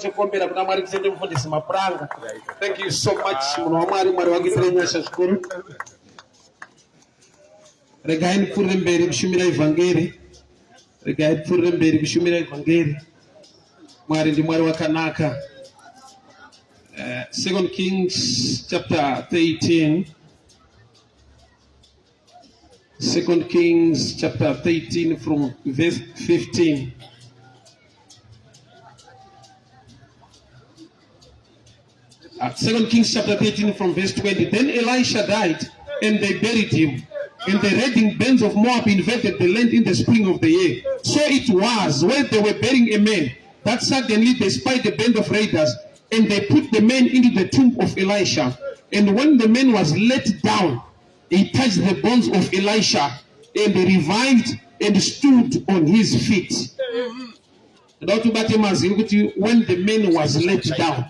Chekuombera kuna Mwari tisende mufundisi Mapuranga. Thank you so much munhu waMwari, Mwari wakuitire nyasha zvikuru. Regai ndipfuurire mberi kushumira ivhangeri. Regai ndipfuurire mberi kushumira ivhangeri. Mwari ndi Mwari wakanaka. Second Kings chapter 13. Second Kings chapter 13 from verse 15. Second Kings chapter 13 from verse 20. Then Elisha died and they buried him. And the raiding bands of Moab invaded the land in the spring of the year. So it was when they were burying a man that suddenly they spied a band of raiders and they put the man into the tomb of Elisha. And when the man was let down, he touched the bones of Elisha and revived and stood on his feet. Ndoda kuti ubate mazwi kuti when the man was let down,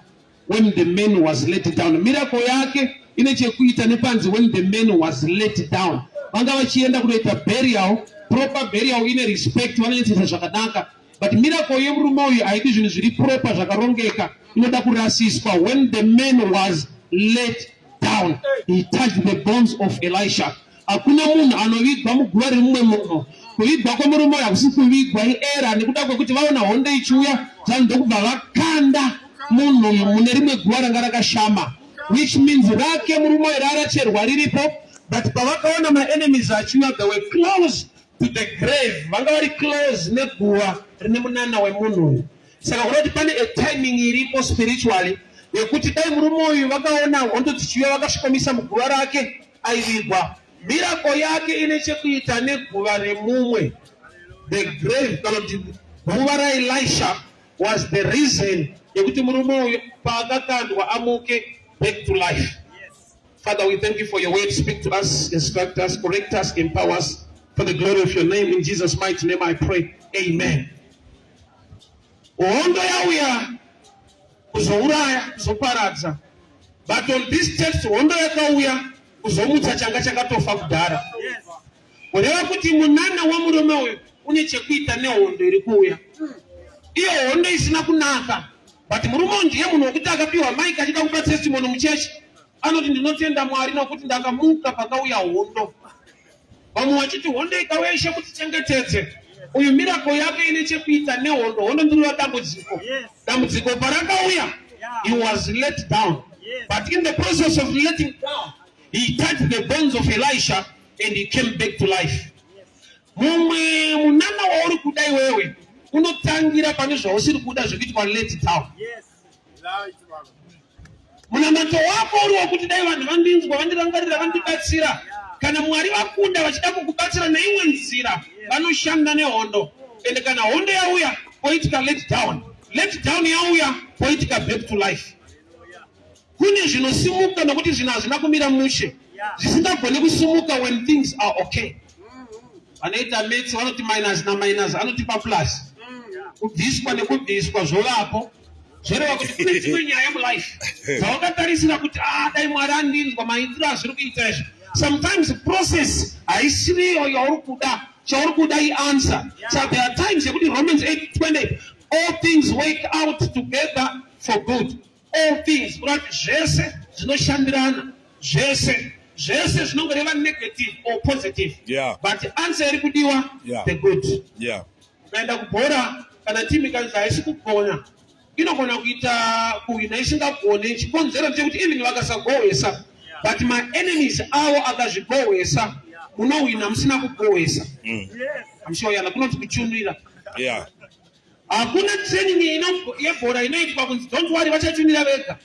when the man was let down. Miracle yake ine chekuita nepanzi when the man was let down. Vanga vachienda kunoita burial, proper burial ine respect, vanonyatsoita zvakanaka. But miracle yemurume uyu haidi zvinhu zviri proper zvakarongeka, inoda kurasiswa. When the man was let down, he touched the bones of Elisha. Hakuna munhu anovigwa muguva remumwe munhu. Kuvigwa kwemurume uyu hakusi kuvigwa, iera nekuda kwekuti vaona hondo ichiuya zvanhu ndokubva vakanda munhu uyu mune rimwe guva ranga rakashama, which means rake murume uyu raracherwa riripo, but pavakaona maenemies achiuya they were close to the grave, vanga vari close neguva rine munana wemunhu uyu. Saka kuda kuti pane a timing iripo spiritually yekuti dai murume uyu vakaona hondo dzichiuya vakasvikomisa muguva rake aivigwa. Miracle yake ine chekuita neguva remumwe. The grave kana kuti guva raElisha was the reason yekuti murume uyu paakakandwa amuke back to life. Father, we thank you for your word. Speak to us, instruct us, correct us, empower us for the glory of your name. In Jesus' mighty name I pray. Amen. Hondo yauya kuzouraya, kuzoparadza. But on this text, hondo yakauya kuzomutsa changa chakatofa kudhara. Kureva kuti munana wamurume uyu une chekuita nehondo iri kuuya. Iyo hondo isina kunaka. But murume uyu ndiye munhu wekuti akapiwa mic achida kupa testimony muchechi. Anoti ndinotenda Mwari nokuti ndakamuka pakauya hondo. Vamwe vachiti hondo ikauya ishe kutichengetedze. Uyu miracle yake ine chekuita nehondo. Hondo ndiro dambudziko. Dambudziko parakauya, he was let down. But in the process of letting down, he touched the bones of Elisha and he came back to life. Mumwe munana wauri kuda iwewe unotangira pane zvausiri kuda zvekuitwa let down. Munamato wako uri wokuti dai vanhu vandinzwa, vandirangarira, vandibatsira. Kana Mwari vakunda vachida kukubatsira neimwe nzira, vanoshanda nehondo. Ende kana hondo yauya, poitika let down. Let down yauya, poitika back to life. Kune zvinosimuka nokuti zvinhu hazvina kumira mushe, zvisingagoni kusimuka when things are okay. Vanoita maths vanoti minus na minus anotipa plus. Kubviswa nekubviswa zvovapo. Zvoreva kuti kune dzimwe nyaya mulife dzawakatarisira kuti ah, dai Mwari andinzwa maitiro azviri kuita izvi. Sometimes process haisiriyo yauri kuda, chauri kuda ianswer. So there are times yekuti Romans 8:28 all things work out together for good. All things kureva kuti zvese zvinoshandirana, zvese zvese zvinongoreva negative or positive. But answer iri kudiwa the good. Ukaenda kubhora kana team ikanzi haisi kugona, inogona kuita kuhwina isingagone. Chikonzero ndechekuti even vakasagohwesa, but maenemies avo akazvigohwesa, munohwina musina kugohwesa. I'm sure yana kunonzi kuchunira. Hakuna training yebhora inoitwa kunzi don't worry vachachunira vega.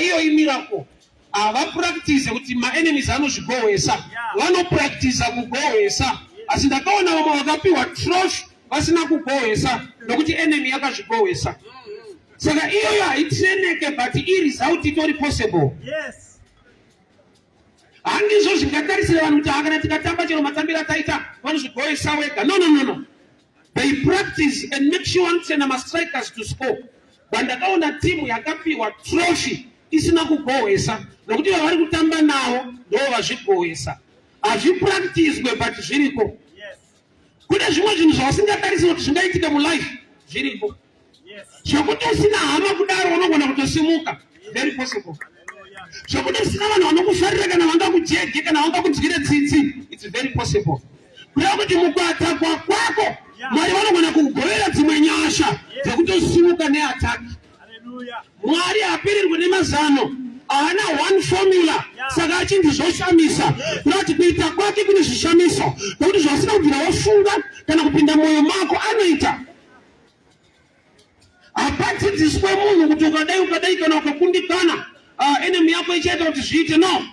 Iyo imiracle. Havapractice kuti maenemies anozvigohwesa. Vanopractice kugohwesa. Asi ndakaona vamwe vakapiwa trophy vasina kugohwesa nokuti enemy yakazvigohwesa. Saka iyoyo haitreneke but iresult itori possible. Handizvo zvingatarisira vanhu kuti kana tikatamba chero matambiro ataita vanozvigohwesa wega. No, no, no, no. They practice and make sure vanotraina mastrikers to score. But ndakaona timu yakapiwa trophy isina kugohwesa nokuti vavari kutamba navo ndo vazvigohwesa. Hazvipractiswe but zviriko. Kune zvimwe zvinhu zvausingatarisiri kuti zvingaitika mulife zviriko. Zvekuti usina hama kudaro unogona kutosimuka, very possible. Zvekuti usina vanhu vanokufarira kana vangakujege kana vangakunzwire tsitsi, it's very possible. Kureva kuti mukuatakwa kwako Mwari vanogona kukugovera dzimwe nyasha dzekutosimuka neataki. Mwari hapirirwi nemazano, haana one formula, saka achinzi zvoshamisa. Kureva kuti kuita kwake kune zvishamiso, nokuti zvausina kubvira wafunga kana kupinda mwoyo mako anoita. Hapadzidziswe munhu kuti ukadai ukadai kana ukakundikana, enemy yako ichaita kuti zviite. No,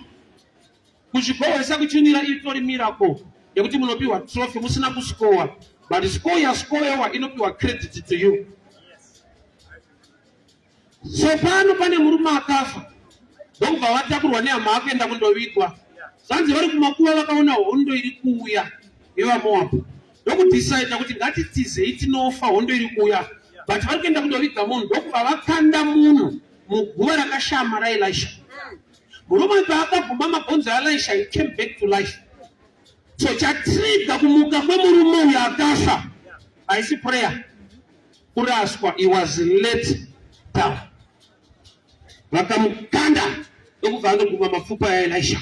kuzvigohwesa kuchunira itori miracle yekuti munopiwa trophy musina kusikowa, but score yasikowewa inopiwa credit to you. So pano pane murume akafa, ndokubva vatakurwa nehama akuenda kundovigwa. Zvanzi vari kumakuva vakaona hondo iri kuuya yevaMoabhu, ndokudhisaida kuti ngatitizei tinofa, hondo iri kuuya, but vari kuenda kundoviga munhu. Ndokubva vakanda munhu muguva rakashama raElisha. Murume paakaguma mabhonzo aElisha, he came back to life. So chatriga kumuka kwemurume uyu akafa haisi prayer, kuraswa. He was let down, vakamukanda ndokubva andoguma mapfupa aElisha.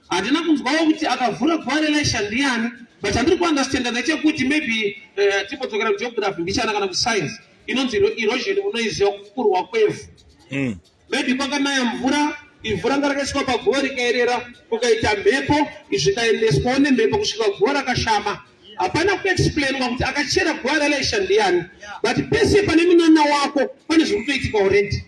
Handina kunzwawo kuti akavhura guva raElisha ndiani, but handiri kuunderstanda ndechekuti maybe timbodzokera kugeography mbichana kana kuscience inonzi erosion, munoiziva, kukurwa kwevhu. Maybe kwakanaya mvura, ivhu ranga rakaiswa paguva rikaerera, kukaita mhepo, zvikaendeswawo nemhepo kusvika guva rakashama. Hapana kuexplainwa kuti akachera guva raElisha ndiani, but pese pane munana wako pane zviri kutoitika already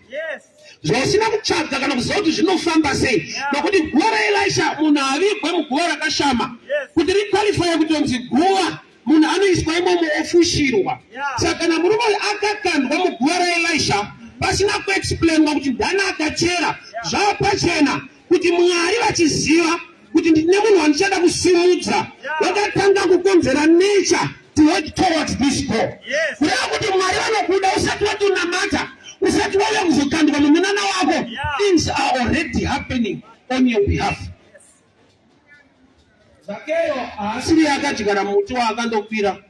zvausina kutsvaga kana kuziva kuti zvinofamba sei, nokuti guva raElisha, munhu avigwe muguva rakashama, kuti riqualifye kutonzi guva, munhu anoiswa imomo ofushirwa. Saka kana murume uyu akakandwa muguva raElisha pasina kuexplainwa kuti ndani akachera, zvava pachena kuti Mwari vachiziva kuti ndine munhu wandichada kusimudza, vakatanga kukonzera nature to work towards this goal. Kureva kuti Mwari vanokuda usati watonamata, usati wauya kuzokandwa mumunana wako, things are already happening on your behalf. Zakeyo haasiri akadyara muti waakandokwira.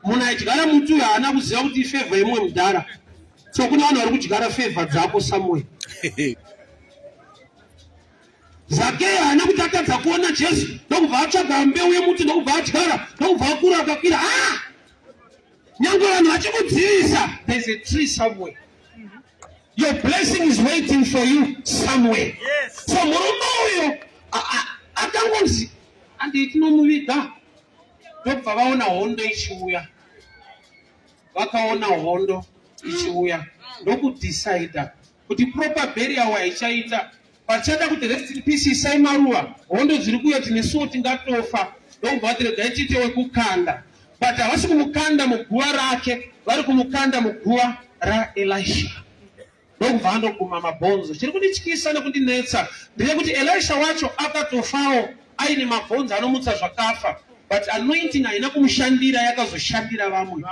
Munhu aidyara muti uyu haana kuziva kuti ifavour yemumwe mudhara. So kune vanhu vari kudyara favour dzako somewhere. Zakeyo haana kuti atadza kuona Jesu ndokubva atsvaga mbeu yemuti, ndokubva adyara, ndokubva akura akakwira. Ah! Nyange vanhu vachikudzivisa, there's a tree somewhere. Your blessing is waiting for you somewhere. So murume uyu akangonzi handei tinomuviga, ndokubva vaona hondo ichiuya. Vakaona hondo ichiuya ndokudhisaidha kuti proper burial haichaita, pachada kuti rest in peace, isai maruva, hondo dziri kuuya, tinesuwo tingatofa. Ndokubva vati regai tiite wekukanda, but havasi kumukanda muguva rake, vari kumukanda muguva raElisha. Ndokubva andoguma mabhonzo. Chiri kundityisa nekundinetsa ndechekuti Elisha wacho akatofawo aine mabhonzo anomutsa zvakafa, but anointing haina kumushandira, yakazoshandira vamwe.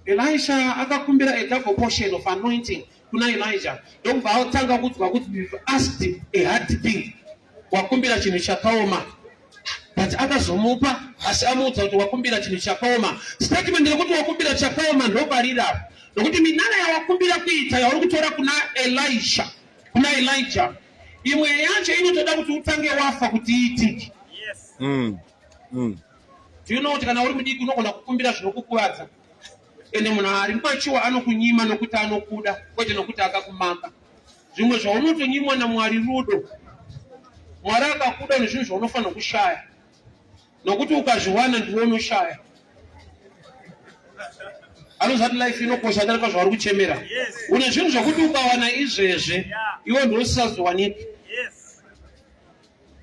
Elisha akakumbira a double portion of anointing kuna Elijah, ndokubva atanga kuudzwa kuti you've asked a hard thing, wakumbira chinhu chakaoma, but akazomupa asi amuudza kuti wakumbira chinhu chakaoma. Statement yekuti wakumbira chakaoma ndopariri apo, nokuti minana yawakumbira kuita yauri kutora kuna Elisha, kuna Elijah, imwe yacho inotoda kuti utange wafa kuti iitike. Do you know kuti kana uri mudiki unogona kukumbira zvinokukuvadza, ende munhu ari machiwa anokunyima nokuti anokuda, kwete nokuti akakumaka. Zvimwe zvaunotonyimwa naMwari rudo. Mwari akakuda nezvinhu zvaunofanira kushaya, nokuti ukazviwana ndiwe unoshaya. Anozati life inokosha darika zvauri kuchemera. Une zvinhu zvokuti ukawana izvezve iwe ndosisazowaniki.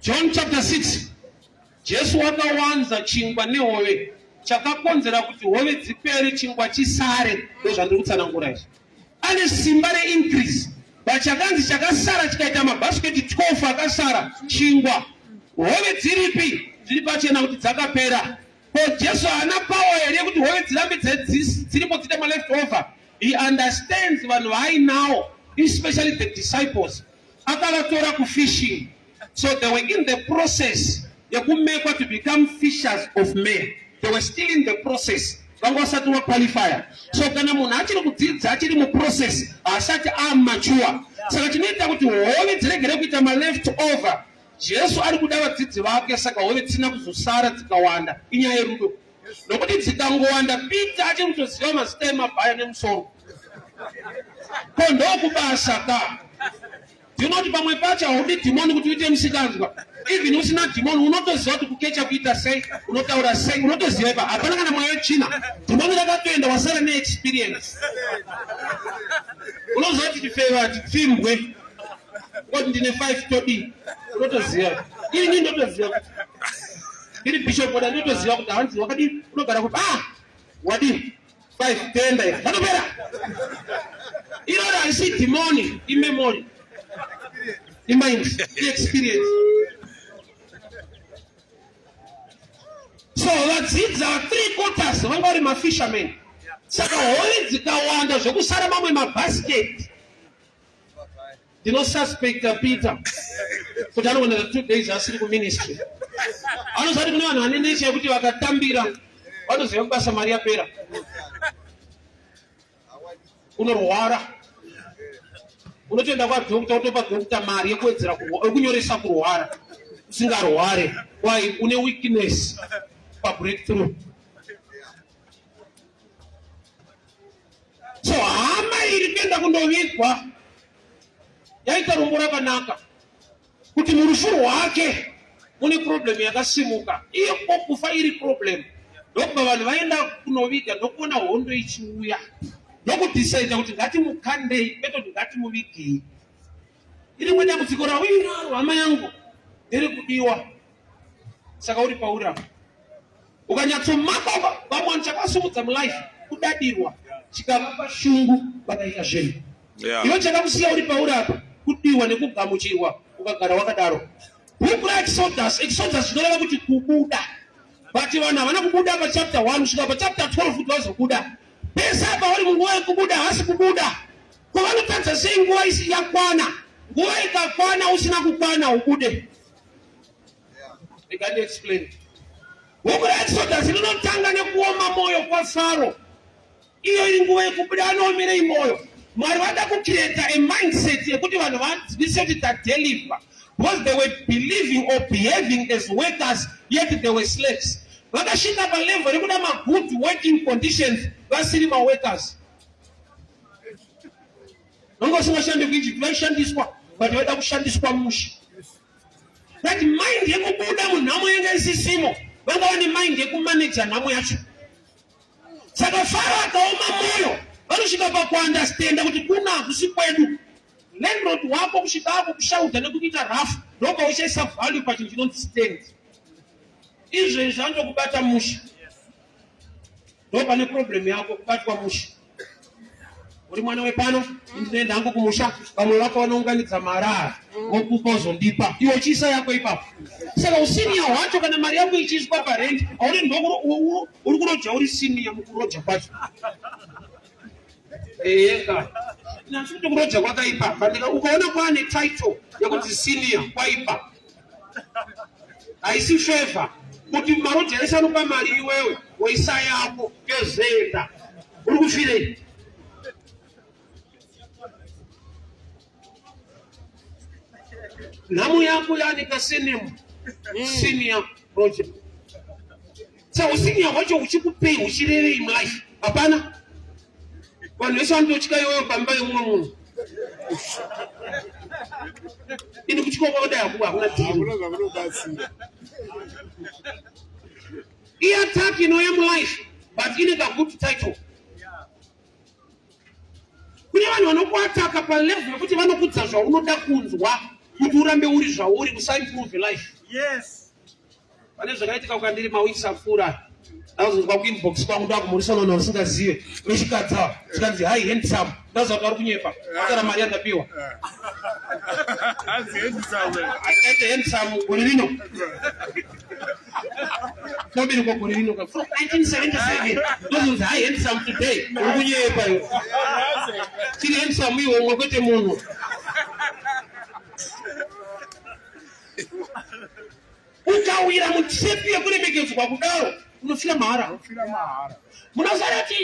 John chapter 6, Jesu wakawanza chingwa nehove, chakakonzera kuti hove dzipere, chingwa chisare. Ndozvandiri kutsanangura izvi. Ane simba reincrease, but chakanzi chakasara chikaita mabhasiketi 12 akasara chingwa. Hove dziripi? Zviri pachena kuti dzakapera. Ko Jesu haana power here yekuti hove dzirambe dziripo dziite maleft over? He understands vanhu vaainawo, especially the disciples. Akavatora kufishing, so they were in the process yekumekwa to become fishers of men. They were still in the process. Vanga vasati waqualifya. So kana munhu achiri kudzidza, achiri muprocess, haasati amature. Saka chinoita kuti hove dziregere kuita maleft over, Jesu ari kuda vadzidzi vake, saka hove dzisina kuzosara dzikawanda inyaya yerudo. Nokuti dzikangowanda, Peter achiri kutoziva mazita emabhaya nemusoro. Ko ndokubasa ka. Ndinoti pamwe pacho haudi dhimoni kuti uite musikanzwa. Even usina dhimoni unotoziva kuti kukecha kuita sei, unotaura sei, unotoziva ipa. Hapana kana mweya wetsvina. Dhimoni rakatoenda wasara neexperience. Unoziva kuti chifeva chipfimbwe. Kuti ndine 5 todii. Unotoziva. Ini ndotoziva kuti ndiri bishop oda ndotoziva kuti hanzi wakadii unogara kuti ah wadii 5 tenda iri zvatopera. Iroro harisi dhimoni, imemory, imind, iexperience. So vadzidza 3/4 vanga vari mafishermen, saka hove dzikawanda zvokusara mamwe mabasket. Ndinosuspecta Peter kuti anoona 2 days asiri kuministry. Anoziva kuti kune vanhu vane nature yekuti vakatambira vanoziva kubasa mari yapera. Unorwara, unotoenda kwadhokta wotopa dhokta mari yekuwedzera yekunyoresa kurwara usingarware. Why? Une weakness pabreakthrough. So hama iri kuenda kundovigwa yaita rombo rakanaka kuti murufu rwake mune problem yakasimuka, iyo kufa iri problem. Ndokubva vanhu vaenda kunoviga ndokuona hondo ichiuya, ndokudhisaida kuti ngatimukandei kwete kuti ngatimuvigei. Irimwe dambudziko rauinaro hama yangu ndiri kudiwa, saka uri pauri apa ukanyatsomaka vamwe vanhu chakavasumudza mulife kudadirwa chikavapa shungu vakaita zvinhu. Iwe chakakusiya uri pauri apa kudiwa nekugamuchirwa, ukagara wakadaro. Bhuku raExodus, Exodus zvinoreva kuti kubuda, but vanhu havana kubuda pachapter 1 kusvika pachapter 12 kuti vazobuda. Pese apa vari munguva yekubuda, havasi kubuda. Ko vanotadza sei nguva isi yakwana? Nguva ikakwana usina kukwana ubude. Rega ndiexplain. Bhuku raExodus rinotanga nekuoma mwoyo kwaFaro. Iyo iri nguva yekubuda, anoomerei mwoyo? Mwari vada kucreata a mindset yekuti vanhu vanzwise kuti tadeliver, because they were believing or behaving as workers yet they were slaves. Vakasvika palevel rekuda magood working conditions vasiri maworkers. Vanga vasingashandi kuEgypt, vaishandiswa, but vaida kushandiswa mushe. That mind yekubuda munhamo yanga isisimo, vanga vane mind yekumaneja nhamo yacho. Saka Faro akaoma mwoyo, vanosvika pakuandastenda kuti kuna hakusi kwedu. Landlord wako kusvika ako kushauta nekukuita rafu, ndopauchaisa value pachinhu chinonzi stand. Izvezvi anotokubata mushe, ndo pane problem yako, kubatwa mushe. Uri mwana wepano, ndinoenda hangu kumusha, vamwe vako vanounganidza marara vokupa uzondipa, iwe uchiisa yako ipapo. Saka usiniya hwacho, kana mari yako ichiiswa parent, hauri ndo uri kuroja, uri siniya mukuroja kwacho. Eka nasi kuti kuroja kwakaipa, but ukaona kwaane title yekuti senior kwaipa, haisi favor kuti maroja ese anopa mari, iwewe woisa yako yozoenda. Uri kufirei? Nhamo yako yaane kasenemu senior project. Sa usenior hwacho huchikupei, huchirevei mulife? Hapana. Vanhu vese vanototya iwewe pamba yemumwe munhu. Ini kuchikoro kwakadai hakuna dhiri. Iattack inouya mulife but ine kagood title. Kune vanhu vanokuataka palevel yekuti vanokudza zvaunoda kunzwa kuti urambe uri zvauri, usaimprove life. Yes. Pane zvakaitika kwandiri maweeks apfuura, ndakazonzwa kuinbox kwangu ndakumhorisa vanhu vasingazive vechikadzi ava, zvikanzi hi handsome. Ndaziva kuti vari kunyepa, atara mari yandapiwa. Aite handsome gore rino, toberekwa gore rino from 1977, ndozonzi hi handsome today. Uri kunyepa iwe, chiri handsome iwe umwe kwete munhu. Ukawira mutrap yekuremekedzwa kudaro, unofira mahara. Munosara ti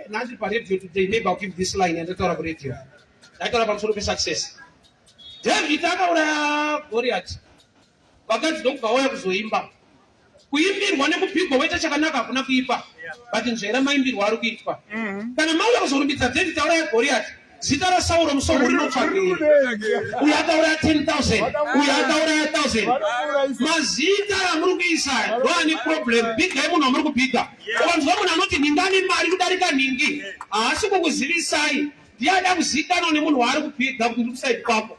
nhasi paradio today, maybe I'll give this line yandataura kuradio. Ndaitaura pamusoro pesuccess. David akauraya Goliath. Vakadzi ndokubva vauya kuzoimba. Kuimbirwa nekupigwa waita chakanaka hakuna kuipa. But nzvera maimbirwa ari kuitwa. Kana mauya kuzorumbidza David auraya Goliath, zita raSauro musoro rinotsvagei? Uyu akauraya 10,000, uyu akauraya 1,000. Mazita amuri kuisa ndoane problem. Bigai munhu wamuri kubiga. Ukanzwa munhu anoti nhingi ane mari kudarika nhingi, haasi kukuzivisai. Ndiye ada kuzivikanwa nemunhu waari kubiga kuti ndiri kuside kwako.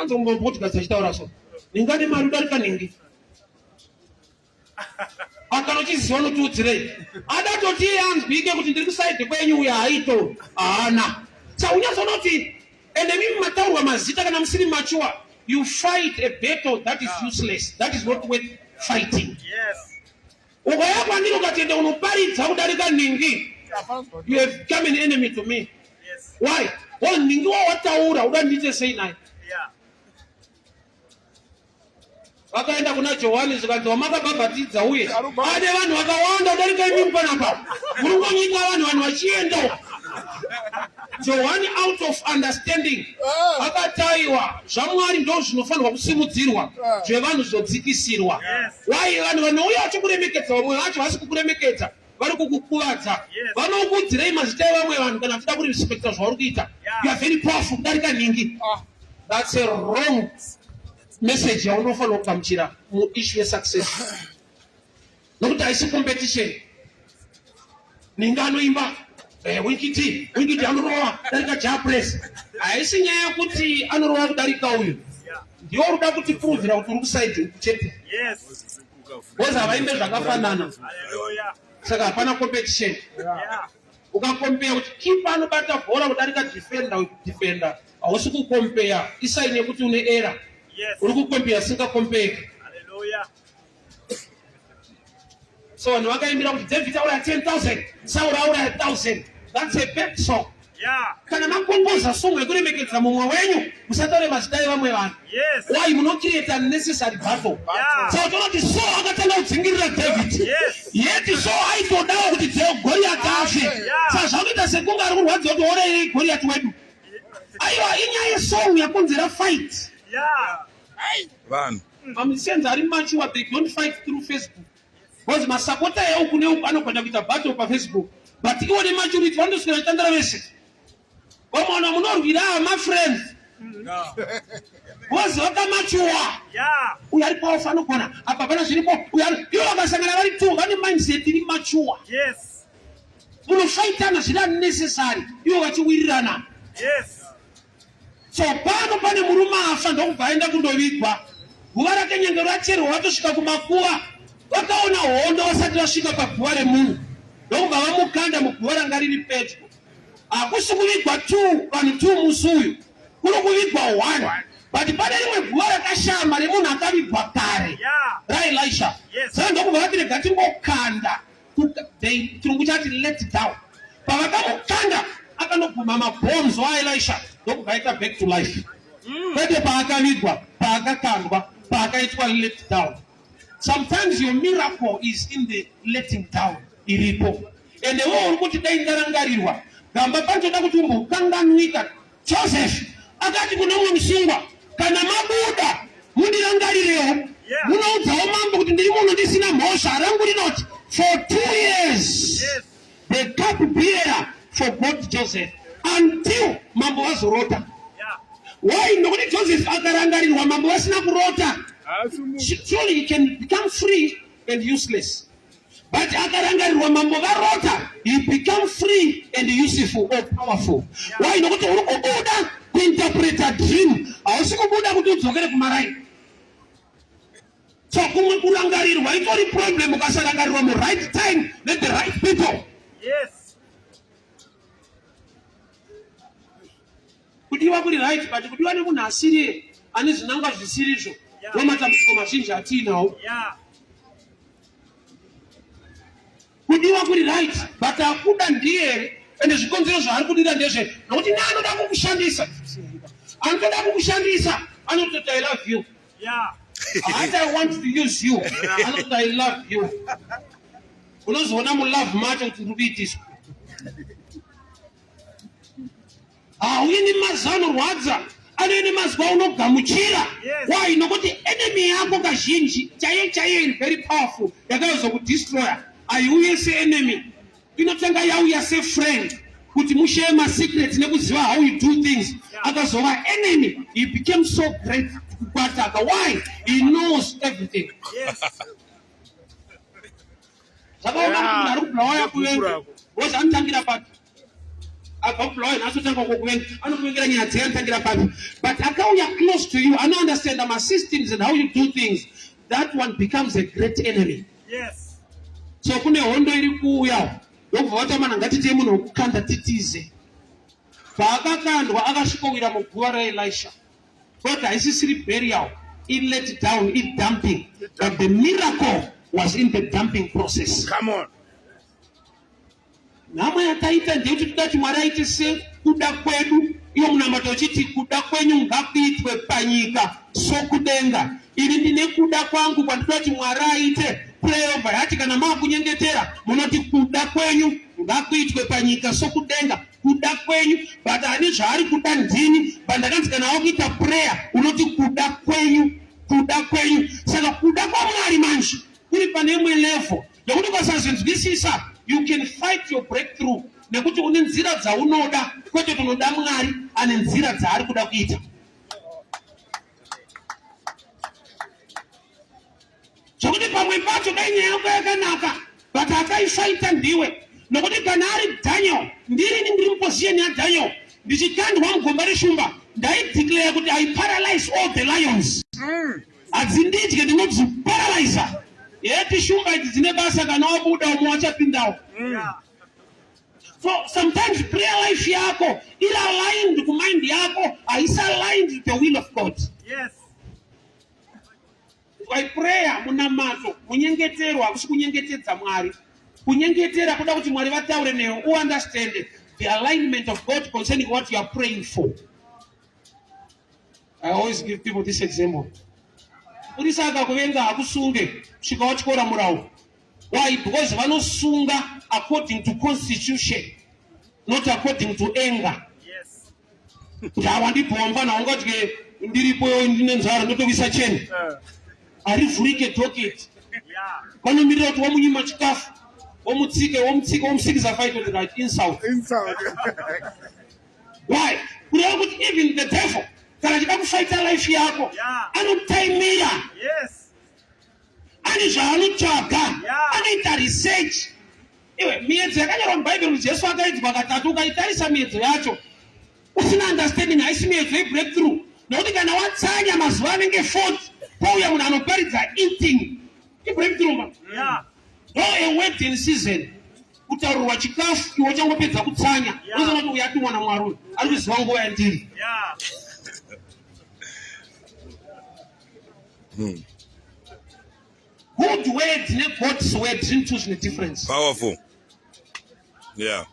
Anzo mumapodcast achitaura so. Nhingi ane mari kudarika nhingi. Akana uchiziva unotiudzirei. Adatoti iye anzwike kuti ndiri kuside kwenyu uyo haito. Haana. Saka unyatsoona kuti ende mimi mataurwa mazita kana musiri mature, you fight a battle that is useless, that is not worth fighting. Ukauya kwandiri ukatenda unoparidza kudarika nhingi, you have become an enemy to me. Why? Well, nhingi wawataura uda ndiite sei naye? Vakaenda kuna Johani zvikanzi wamakabhabhatidza uye ane vanhu vakawanda kudarika imimi panapa, muri kungonyika vanhu, vanhu vachienda. Johani out of understanding akataiwa zvaMwari ndo zvinofanirwa kusimudzirwa, zvevanhu zvodzikisirwa. Why? Vanhu vanouya vachikuremekedza, vamwe vacho vasi kukuremekedza, vari kukukuvadza. Vanokudzirei mazita evamwe vanhu kana vachida kurespekta zvauri kuita? You are very powerful kudarika nhingi. That's a wrong message yaunofanira kugamuchira muissue yesuccess, nokuti haisi competition. Nhingi anoimba, Winky D, Winky D anorova kudarika Jah Prayzah. Haisi nyaya yekuti anorova kudarika uyu, ndiwo ruda kuti puruvhira kuti uri kuside uku chete, because havaimbe zvakafanana, saka hapana competition. Ukakompeya kuti keeper anobata bhora kudarika defender, defender hausi kukompeya, isign yekuti une error. Uri kukompeya singakompeki. So vanhu vakaimbira kuti David auraya 10,000, Sauro auraya 1000. That's a bad song. Kana makomboza song yekuremekedza mumwe wenyu, musataure mazita evamwe vanhu. Why? Munocreate unnecessary battle. Saka toona kuti Saul akatanga kudzingirira David, yet Saul aitodawo kuti Goliath afe. Saka zvakuita sekunge ari kurwadziwa kuti orei Goliath wedu. Aiwa, inyaya yesong yakonzera fight. Vanhu Mamusicians ari mature, they don't fight through Facebook, because masapota euku neuku anogona kuita battle pafacebook, but iwo nematurity vanotoswera vachitandara vese. Vamwe vanhu vamunorwira mafriends because vakamature. Uyu ari powerful, anogona apa, pana zviripo. Uyu ari ivo vakasangana vari two, vane mindset iri mature. Munofaitana zviri unnecessary ivo vachiwirirana. So pano pane murume afa, ndokubva aenda kundovigwa. Guva rake nyange racherwa, vatosvika kumakuva vakaona hondo vasati vasvika paguva remunhu, ndokubva vamukanda muguva ranga riri pedyo. Hakusi kuvigwa two vanhu two musi uyu, kuri kuvigwa one, but pane rimwe guva rakashama remunhu akavigwa kare raElisha. Saka ndokubva vati rega tingokanda. Chirungu chati let down. Pavakamukanda akanoguma mabhonzo aElisha, ndokubva aita back to life. Kwete paakavigwa, paakakandwa, paakaitwa let down. Sometimes your miracle is in the letting down iripo. Ende wewe uri kuti dai ndarangarirwa gamba, panotoda kuti umbokanganwika. Joseph akati kune umwe musungwa, "Kana mabuda mundirangarirewo, munoudzawo mambo kuti ndiri munhu ndisina mhosva." Rangu rinoti for 2 years the cup bearer forgot Joseph until mambo vazorota. Why? Nokuti Joseph akarangarirwa mambo vasina kurota, truly he can become free and useless, but akarangarirwa mambo varota, he become free and useful or powerful. Why? Nokuti uri kubuda kuinterpreta dream, hausi kubuda kuti udzokere kumaraini. So kumwe kurangarirwa itori problem ukasarangarirwa muright time nethe right people. Kudiwa kuri right, but kudiwa nemunhu asiriye ane zvinangwa zvisirizvo ndo matambudziko mazhinji atiinawo. Kudiwa kuri right, but akuda ndiye ende zvikonzero zvaari kudira ndezve nokuti neanoda kukushandisa, anotoda kukushandisa anototi, "I love you." Haati I want to use you. Anoti I love you. Unozoona mulove macho kuti ndiri kuitiswa. Hauyi nemazwi anorwadza, anouya nemazwi aunogamuchira. Why? Nokuti enemy yako kazhinji chaiyo chaiyo iri very powerful yakazokudestroya haiuye seenemy, inotanga yauya sefriend kuti mushare masecrets nekuziva how you do things. Akazova enemy, he became so great kukuataka. Why? He knows everything. Zvakaoma kuti munhu ari kubulawayo akuvenga because anotangira papi? Abva kubulawayo nhasi otanga kukuvenga, anokuvengera nyaya dzei anotangira papi? But akauya close to you, anounderstanda masystems and how you do things, that one becomes a great enemy. Yes. So kune hondo iri kuuya ndokubva vatamana ngatitei munhu wekukanda titize. Paakakandwa akasvikowira muguva raElisha. But haisisiri burial, i let down, i dumping. But the miracle was in the dumping process. Come on. Nhamo yataita ndeyekuti toda kuti Mwari aite sekuda kwedu, iwo munamato uchiti kuda kwenyu ngakuitwe panyika sokudenga. Ini ndine kuda kwangu kwandinoda kuti Mwari aite. Prayer yobva yati kana maakunyengetera munoti kuda kwenyu ngakuitwe panyika sokudenga, kuda kwenyu. But ani zvaari kuda ndini, but ndakanzi kana wakuita prayer unoti kuda kwenyu, kuda kwenyu. Saka kuda kwaMwari manje kuri pane imwe level nekuti ukasazvinzwisisa you can fight your breakthrough nekuti une nzira dzaunoda kwete kunoda Mwari ane nzira dzaari kuda kuita. Zvekuti pamwe pacho dai nyaya yako yakanaka but akaifaita ndiwe, nokuti kana ari Daniel, ndirini ndiri muposition yaDaniel ndichikandwa mugomba reshumba, ndaideclare kuti I paralyze all the lions. Hadzindidye, ndinodziparalyza. Yeti shumba idzi dzine basa, kana wabuda umwe wachapindawo. So sometimes prayer life yako iri aligned kumind yako, haisi aligned to the will of God. Yes. By prayer, munamato, munyengetero hakusi kunyengetedza Mwari. Kunyengetera kuda kuti Mwari vataure newe, u understand the alignment of God concerning what you are praying for. I always give people this example. Mupurisa akakuvenga hakusunge kusvika watyora murawo. Why? Because vanosunga according to constitution, not according to anger. Yes. Kuti awandibhowa mfana ungadye ndiripo ndine nzara ndotokuisa cheni. Harivhurike docket. Vanomirira kuti wamunyima chikafu, womutsike, womutsike, womusikisa fight with right insult. Insult. Why? Kureva kuti even the devil kana achida kufaita life yako anotaimira. Yes. Ane zvaanotsvaga, anoita research. Iwe miedzo yakanyorwa muBhaibheri kuti Jesu akaidzwa katatu, ukaitarisa miedzo yacho usina understanding haisi miedzo yebreakthrough, nokuti kana watsanya mazuva anenge 40 pouya munhu anoparidza eating ibreakthrough ma. No a word in season, kutaurirwa chikafu iwe uchangopedza kutsanya unozoona kuti uyu atumwa naMwari uyu ari kuziva nguva yandiri. Good words neGod's word zvinhu two zvine difference. Powerful. Yeah.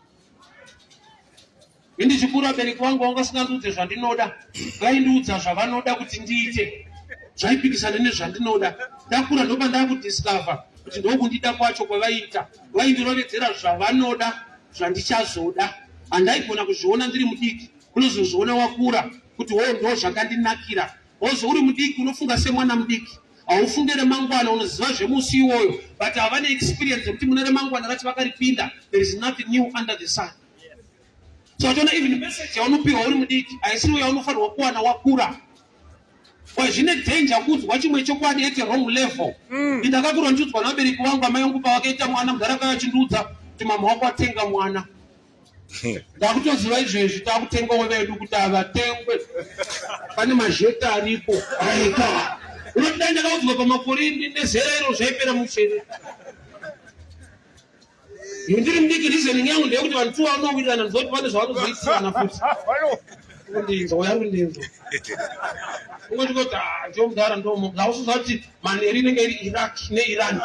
Ndichikura vabereki vangu vanga vasingandiudze zvandinoda, vaindiudza zvavanoda kuti ndiite, zvaipikisana nezvandinoda. Ndakura ndopa ndakudiscover kuti ndokundida kwacho kwavaiita, vaindirovedzera zvavanoda zvandichazoda. Handaigona kuzviona ndiri mudiki, unozozviona wakura kuti wo ndo zvakandinakira. Wozo uri mudiki unofunga semwana mudiki, haufunge remangwana, unoziva zvemusi iwoyo, but havane experience yekuti mune remangwana racho vakaripinda. There is nothing new under the sun. So achiona even message yaunopiwa uri mudiki haisiriwo yaunofanirwa kuwana wakura. Why zvine danger kuudzwa chimwe chokwadi at a wrong level. Ndakakura ndichiudzwa nevabereki vangu, amai vangu pavakaita mwana mudhara akauya achindiudza kuti mama wako atenga mwana. Ndakutoziva izvezvi takutengawo vedu kuti avatengwe, pane mazheta aripo. Aika unoti dai ndakaudzwa pamakore nezera iro zvaipera mushere. Ndiri mudiki, reasoning yangu ndeyekuti vanhu two vanowirirana ndizoti vane zvavanozoitirana futi. Kundinzwa uya kundinzwa ungoti kuti ndio mudhara ndomo hausiziva kuti manheru inenge iri Iraq neIran.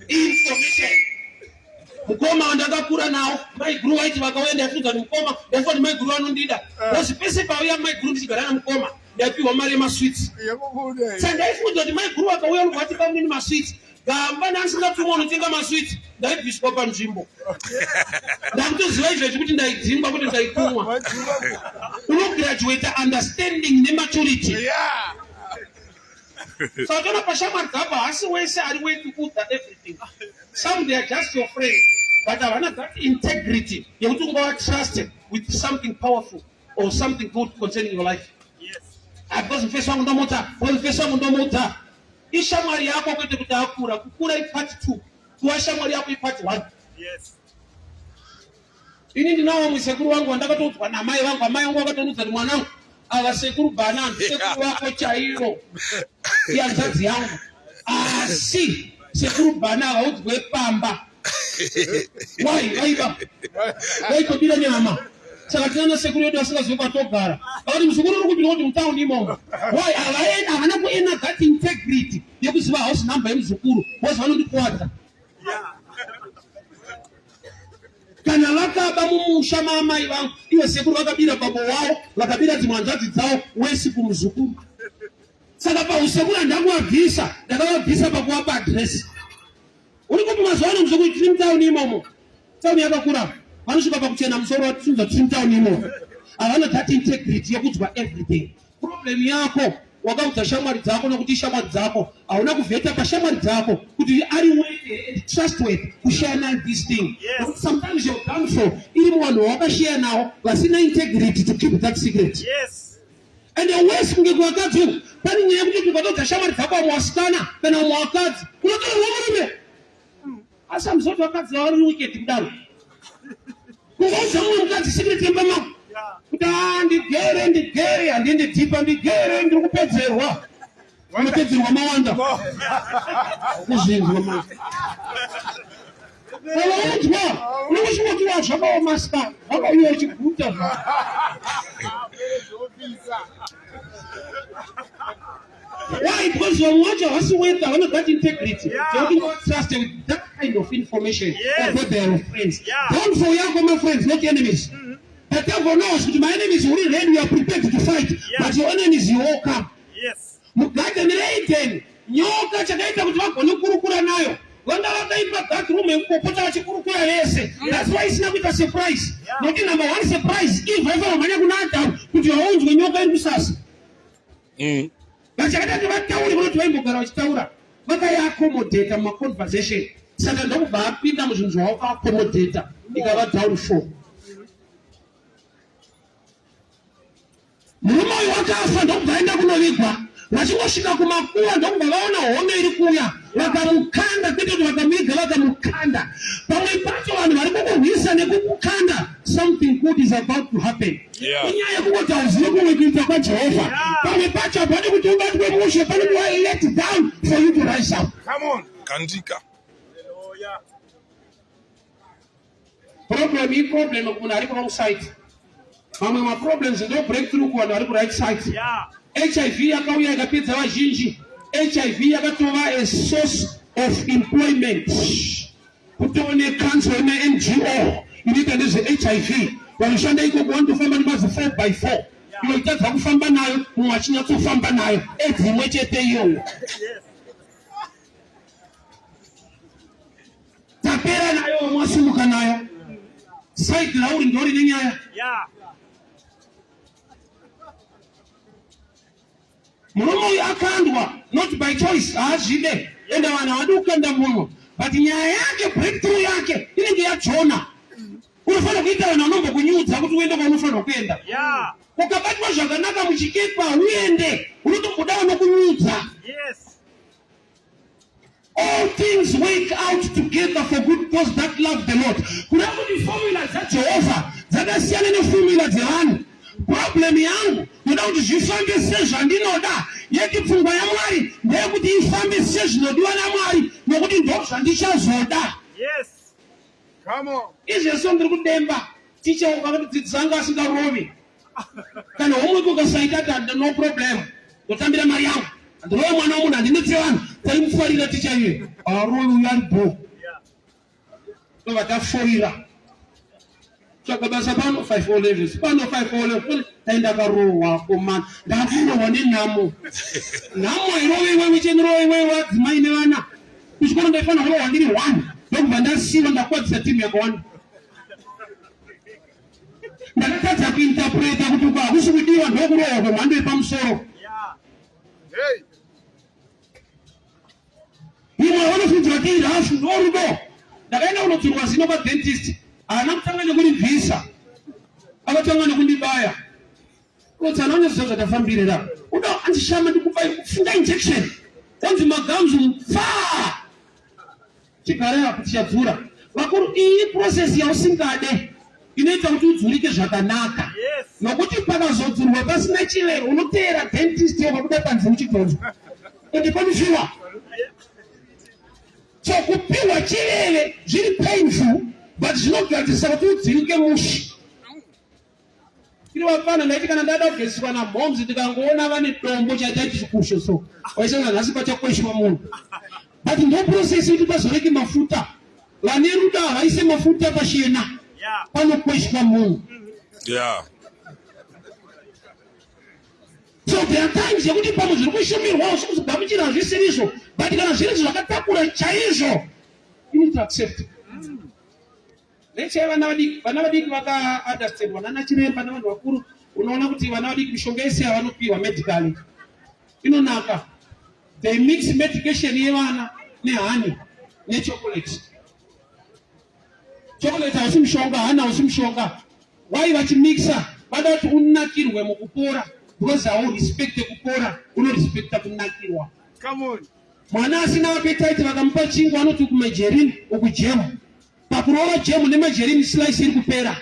Information. Mukoma wandakakura nawo, maiguru vaiti vakauya ndaifunga kuti mukoma, ndaifunga kuti maiguru vanondida. Because pese pauya maiguru ndichigara namukoma, ndaipiwa mari yemasweets. Saka ndaifunga kuti maiguru vakauya vati bamunini masweets. Gamba ndandisingatumwa unotenga masweets, ndaibviswa panzvimbo. Ndakutoziva izvezvi kuti ndaidzingwa kuti ndaitumwa. Unograduate understanding nematurity. Yeah. Saka utoona pashamwari dzako haasi wese ari worth kuudza everything. Some they are just your friend but havana that integrity yekuti ungava trust with something powerful or something good concerning your life. Yes. Ah, because mfesi wangu ndomuta, because mfesi wangu ndomuta. Ishamwari yako kwete kuti akura, kukura ipart 2, kuva shamwari yako ipart 1. Yes. Ini ndinawo vamwe sekuru vangu vandakatoudzwa namai vangu, amai vangu vakatondiudza kuti mwanangu, ava sekuru Bhana sekuru vako chaivo, ihanzvadzi yangu, asi sekuru Bhana havaudzwe pamba. Why? Vaiba, vaitobira nyama. Saka tinana sekuru yedu asingazivi kwatogara, vakati muzukuru uri kupi? Ndikuti mutauni imomo. Why? Havana kuena that integrity yekuziva house number yemuzukuru, because vanondikuwadza. Kana vakaba mumusha maamai vangu, ivo sekuru vakabira babo wavo, vakabira dzimwe hanzvadzi dzavo, wesi kumuzukuru. Saka pausekuru handakuvabvisa, ndakavabvisa pakuvapa adresi. Uri kupi mazuva ano muzukuru? Tiri mutauni imomo, tauni yakakura, vanosvika pakuchena musoro vatisunza, tiri mutauni imomo. Havana that integrity yekudzwa everything. Problem yako wakaudza shamwari dzako nokuti ishamwari dzako, hauna kuvheta pashamwari dzako kuti ari worthy and trustworthy kushare nayo this thing. Yes. Sometimes your downfall iri muvanhu vawakashare nawo vasina integrity to keep that secret. Yes. And the worst kunge kuvakadzi uku, pane nyaya yekuti ukatoudza shamwari dzako vamwe vasikana kana vamwe vakadzi, unotorerwa murume. Asi hamuzoti vakadzi vari wicked kudaro. Kungoudza mumwe mukadzi secret yemba mako kuti ah, ndigere ndigere handiendi dhipa ndigere ndiri kupedzerwa. Unopedzerwa mawanda. Kuzvinzwa manje. Unounzwa unongosvika kuti zvakaoma sika zvakauya uchiguta zva. Why? Because vamwe vacho havasi worth, havana that integrity. They don't trust with that kind of information. Yes. Although they are your friends. Yeah. Don't for yako my friends, not enemies. The devil knows kuti my enemies uri ready, we are prepared to fight. Yeah. But your enemies you all come. Yes. Mugarden reEden, nyoka chakaita kuti vagone kukurukura nayo. Vanga vakaipa that room yekupopota vachikurukura vese. That's why isina kuita surprise. Yeah. Nokuti number one surprise, Eve aifanira kumhanya kuna Adam kuti vaunzwe nyoka iri kusasa. Vachakada kuti vataure vanoti vaimbogara vachitaura vakaiaccomodata mumaconversation, saka ndokubva apinda muzvinhu zvavakaaccommodata ikava downfall. Murume uyu wakafa ndokubva aenda kunovigwa. Vachingosvika kumakuva ndokubva vaona hondo iri kuuya, vakamukanda, kwete kuti vakamuviga, vakamukanda. Pamwe pacho vanhu vari kukurwisa nekukukanda, something good is about to happen. Yeah. Inyaya yekungoti hauzivi kumwe kuita kwaJehovha. Yeah. Pamwe pacho hapadi kuti ubatwe mushe, panodiwa let down for you to rise up. Come on. Kandika. Problem iproblem kumunhu ari wrong side. Mamwe maproblems ndo breakthrough kuvanhu vari kuright side. Yeah. HIV yakauya ikapedza vazhinji. HIV yakatova a source of employment. Kutova necouncil neNGO inoita nezveHIV, vanoshanda ikoko vanotofamba nemazi 4 by 4 iwe uchitadza kufamba nayo, mumwe achinyatsofamba nayo, aids imwe chete iyoyo. Yes. Tapera nayo, vamwe vasimuka nayo. Side rauri ndori nenyaya. Yeah. Murume uyu akandwa not by choice, haazvide, ende vanhu havadi kukanda munhu, but nyaya yake breakthrough yake inenge yajona. Unofanira kuita vanhu vanombokunyudza kuti uende kwaunofanira kuenda. Yeah. Ukabatwa zvakanaka muchikepa uende, unotomboda vanokunyudza. Yes. All things work out together for good those that love the Lord. Kureva kuti formula dzaJehovha dzakasiyana neformula dzevanhu. Problem yangu ndoda kuti zvifambe sezvandinoda, yeti pfungwa yaMwari ndeyekuti ifambe sezvinodiwa naMwari, nokuti ndozvandichazoda. Yes. Come on. Izvezvo ndiri kudemba ticha vakatidzidzisa anga asingarovi. Kana homework ukasaita tanda no problem, ndotambira mari yangu, handirove mwana womunhu, handinetse vanhu. Taimufarira ticha iye, arovi uyu ari bho. Yeah. Tobva tafoira. Tsvaga basa pano 5 O levels, pano 5 O levels. Dai ndakarohwa komana. Ndakurohwa nenhamo. Nhamo irove iwewe chenirove iwewe vadzimai nevana. Kuchikoro ndaifanira kurohwa ndiri one. Ndokubva ndasiwa ndakwadzisa timu yakawanda. Ndakatadza kuinterpreta kuti uko hakusi kudiwa ndokurohwa kwemhando yepamusoro. Hey. Imwe vanofunzwa kuti irafu norudo. Ndakaenda kunodzurwa zino padentist, haana kutanga nekuribvisa, akatanga nekundibaya. Otsana unoziva zvatafambirira. Uda andishama ndikubaya kufunga injection. Onzi magamzu pfaa. Chigare apo tichadzura. Vakuru iyi process yausingade inoita kuti udzurike zvakanaka. Nokuti pakazodzurwa pasina chivero unoteera dentist wakabuda panze uchidhonzwa. Ende panofiwa. So kupiwa chiveve zviri painful but zvinogadzirisa kuti udzurike mushe. Tiri vapfana ndaiti kana ndada kugeziswa namhoms ndikangoona vane dombo chaitaiti chikusho so waisanga nhasi pachakweshwa munhu but ndo process yekuti pazoreke mafuta vane rudo havaise mafuta pachena panokweshwa munhu Yeah. So there are times yekuti pamwe zviri kushumirwa usi kuzogamuchira hazvisirizvo but kana zviri zvakatakura chaizvo you need to accept. Let's say vana vadiki, vana vadiki vaka understandwa nana chiremba nevanhu vakuru, unoona kuti vana vadiki mishonga yese yavanopiwa medically inonaka. They mix medication yevana nehoney nechocolate. Chocolate hausi mushonga, honey hausi mushonga. Why vachimixa? Vada kuti unakirwe mukupora because haurespecte kupora, unorespecta kunakirwa. Come on. Mwana asina appetite vakamupa chingwa anoti uku majerini uku jemu. Pakurova jemu nemajerini slice iri kupera.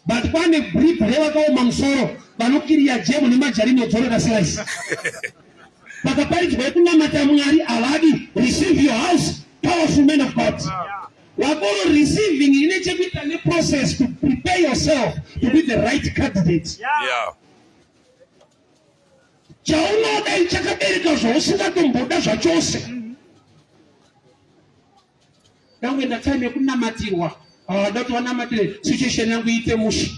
But kwane breed revakaoma musoro vanokiriya jemu nemajarini odzorera slice. Pakaparidzwa yekunamata Mwari havadi receive your house powerful man of God. Wakoro receiving ine chekuita neprocess to prepare yourself to be the right candidate. Yeah. Chaunoda chakabereka zvausingatomboda zvachose. Ndangoenda time yekunamatirwa. Vada kuti vanamatire situation yangu iite mushe.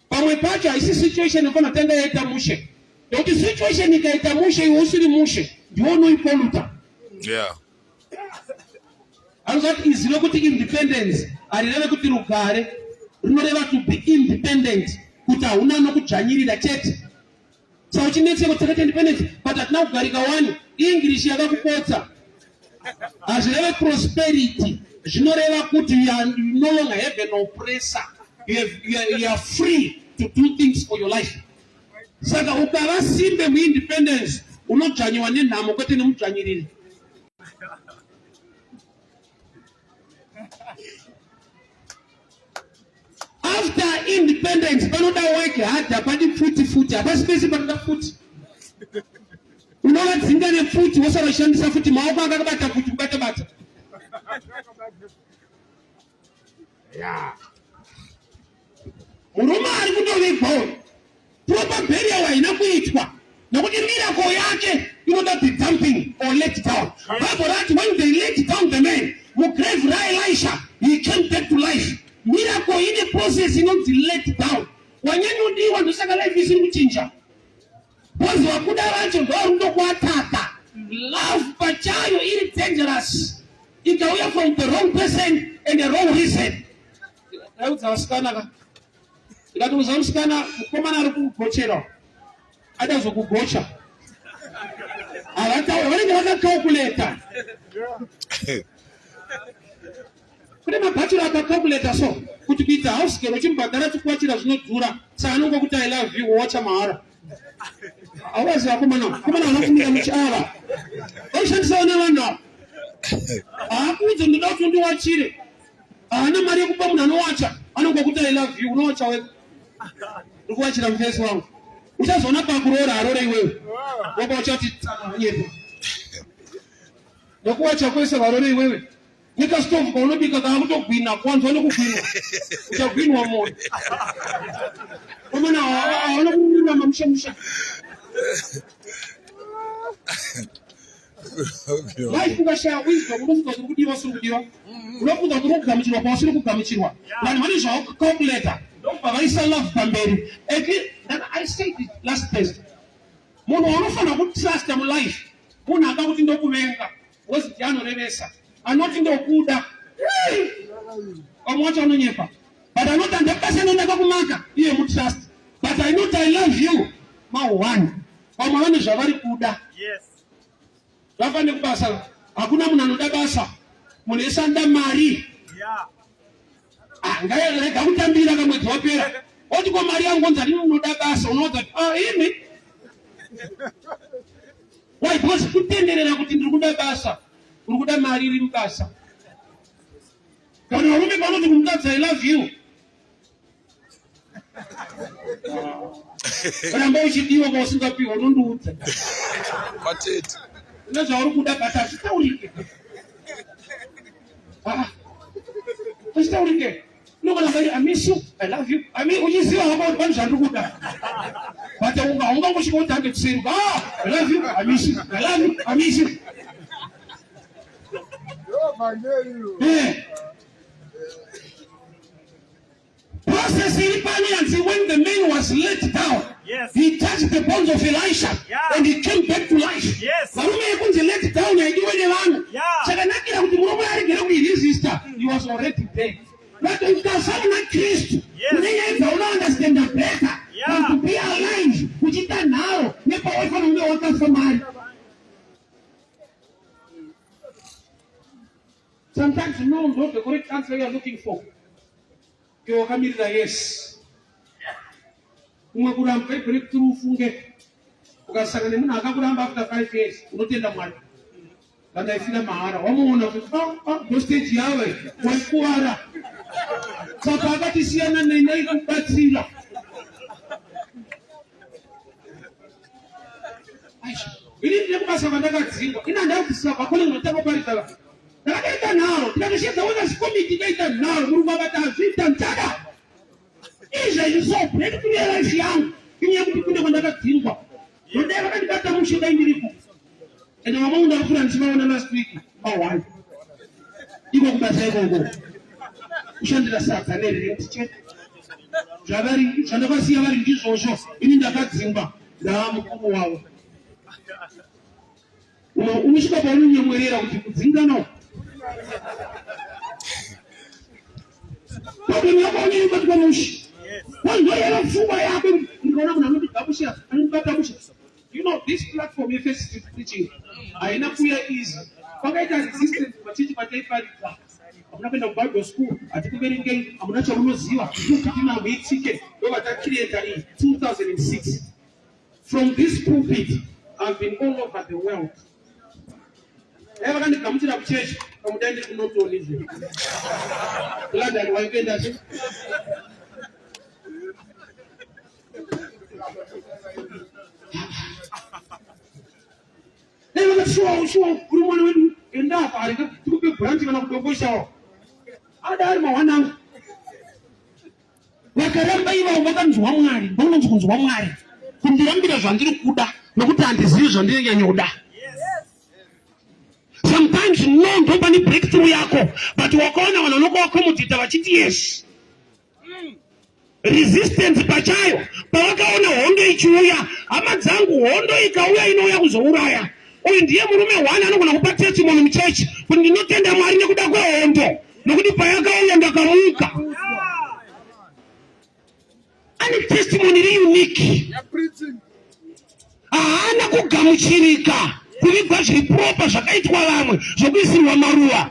Pamwe pacho haisi situation inofana tanga yaita mushe. Nekuti situation ikaita mushe iwe usiri mushe ndiwe unoipoluta. Yeah. Anozati izwi rekuti independence harireve kuti rugare, rinoreva to be independent, kuti hauna anokudzvanyirira chete. Saka uchinetseka kuti takaita independence but hatina kugarika wani. English yakakupotsa. Hazvireve prosperity, zvinoreva kuti you are no longer have an oppressor. You are free to do things for your life. Saka ukava simbe muindependence unodzvanyiwa nenhamo kwete nemudzvanyiriri. After independence panoda work hard, hapadi pfuti futi, hapasi pese panoda pfuti. Unovadzinga nepfuti wosara uchishandisa futi maoko akakabata pfuti kubata bata. Murume ari kutovigwa uyu. Proper burial haina kuitwa nekuti miracle yake inoda the dumping or let down. Bible rati when they let down the man mugrave raElisha he came back to life. Miracle ine process inonzi let down. Wanyanyodiwa ndosaka life isiri kuchinja. Because vakuda vacho ndovari kutokuataka. Love pachayo iri dangerous. Ikauya from the wrong person and the wrong reason. Ndaudza vasikana ka. Ndikati uza musikana mukomana ari kugochera. Ada zvokugocha. Havataura vanenge vakacalculata. Kune mabhachura akacalculata so kuti kuita house girl uchimubhadhara chikuwachira zvinodhura saka anongokuti I love you wowacha mahara. Hauvaziva vakomana, vakomana vanokumira muchiava. Vanoshandisa vana vanhu ava. Haakuudze ndoda kuti undiwachire. Haana mari yekupa munhu anowacha, anongokuti I love you, unowacha wega. Uri kuwachira mufesi wangu. Uchazoona pakuroora aroore iwewe. Wobva uchati tsana nyepa. Nekuwacha kwese varore iwewe. Nekastovu kaunobika kaakutogwina, kuwanzwa nekugwinwa. Uchagwinwa moyo. Komana hawana kururama mushe mushe. Life ukashaya wisdom unofunga kuti uri kudiwa usiri kudiwa. Unofunga kuti uri kugamuchirwa kwausiri kugamuchirwa. Vanhu vane zvavacalculata ndokubva vaisa love pamberi. At least, I said it last Thursday. Munhu waunofanira kutrusta mulife munhu anga kuti ndokuvenga because ndiye anorevesa. Anoti ndokuda. Vamwe wacho anonyepa. But anoti handabasa nendakakumaka iye mutrust. But I know I love you. Ma one. Vamwe vane zvavari kuda. Yes. Vafane kubasa. Hakuna munhu anoda basa. Munhu ese anoda mari. Yeah. Ah, ngairega kutambira kamwedzi wapera. Oti ko mari yangu onzi adini unoda basa unoudza kuti ah imi. Why? Because kutenderera kuti ndiri kuda basa. Uri kuda mari iri mubasa. Kana varume vanoti kumukadzi I love you. Ramba uchidiwa kwausingapiwa unondiudza. Kwatete. Une zvauri kuda but hazvitaurike. Ah. Hazvitaurike. Unogona kuita I miss you, I love you. I mean uchiziva hako kuti pane zvandiri kuda. But unga haungangosvika kuti hande kuseri. Ah, I love you, I miss you, I love you, I miss you. Eh. Process iri pano yanzi when the man was let down Yes. he touched the bones of Elisha Yeah. and he came back to life. Yes. Varume yekunzi let down haidiwe nevanhu. Yeah. Chakanakira kuti murume aregere kuiresista he was already dead. But ukafa muna Kristu Yes. une nyaya dzaunounderstanda better Yeah. than to be alive uchiita nharo nepawaifanira kunge wakafa mari. Sometimes no ndo the correct answer you are looking for. Iwe wakamirira yes. Kumwe kuramba ibreakthrough ufunge. Ukasangana nemunhu akakuramba after 5 years unotenda Mwari. Vandaifira mahara wamuona kuti ah ah ndo stage yava iyi waikuvara. Saka akatisiyana neni kubatsira. Ini ndine kubasa kwandakadzingwa. Ini handakubvisira kwakone unotanga kuparidza. Ndakatoita nharo, ndikatosheedza workers committee ikaita nharo, murungu akati hazviita ndichada. Izvezvi so breakthrough yelife yangu inyaya yekuti kune kwandakadzingwa. Nodai vakandibata mushe dai ndiripo. Ende vamwe ndakapfuura ndichivaona last week mahwani. Iko kubasa ikoko. Kushandira sadza nerent chete. Zvavari zvandakasiya vari ndizvozvo. Ini ndakadzingwa ndava mukuru wavo. Unosvika paunonyemwerera kuti kudzingana uku. Problem yako unoibatwa mushe. Wanzwa pfungwa yako ndikaona munhu anondigamuchira anondibata mushe. You know this platform yeFirst Street Preaching haina kuuya easy. Kwakaita resistance kumachechi kwataiparidza. Hamuna kuenda kuBible school, hatikuverengei, hamuna chamunoziva. Pulpit ino hamuitsike. Ndovatacreata iyi 2006. From this pulpit, I've been all over the world. Dai vakandigamuchira kuchechi, pamwe dai ndiri kuNorton izvo. London waikuenda che? Dai vakati shuwa shuwa uri mwana wedu enda apa arika tikupe branch kana kudokoshawo. Ada ari mahwanangu. Vakaramba ivavo vakanzwa Mwari, ndokunonzi kunzwa Mwari, kundirambira zvandiri kuda nokuti handizivi zvandinonyanyoda. Sometimes no ndopane breakthrough yako but wakaona vanhu vanokuaccommodata vachiti yes. Resistance pachayo pavakaona hondo ichiuya, hama dzangu, hondo ikauya inouya kuzouraya. Uyu ndiye murume one anogona kupa testimony muchechi kuti ndinotenda Mwari nekuda kwehondo nokuti payakauya ndakamuka. Ane testimony iri unique. Haana kugamuchirika kuvigwa zviri proper zvakaitwa vamwe zvokuisirwa maruva.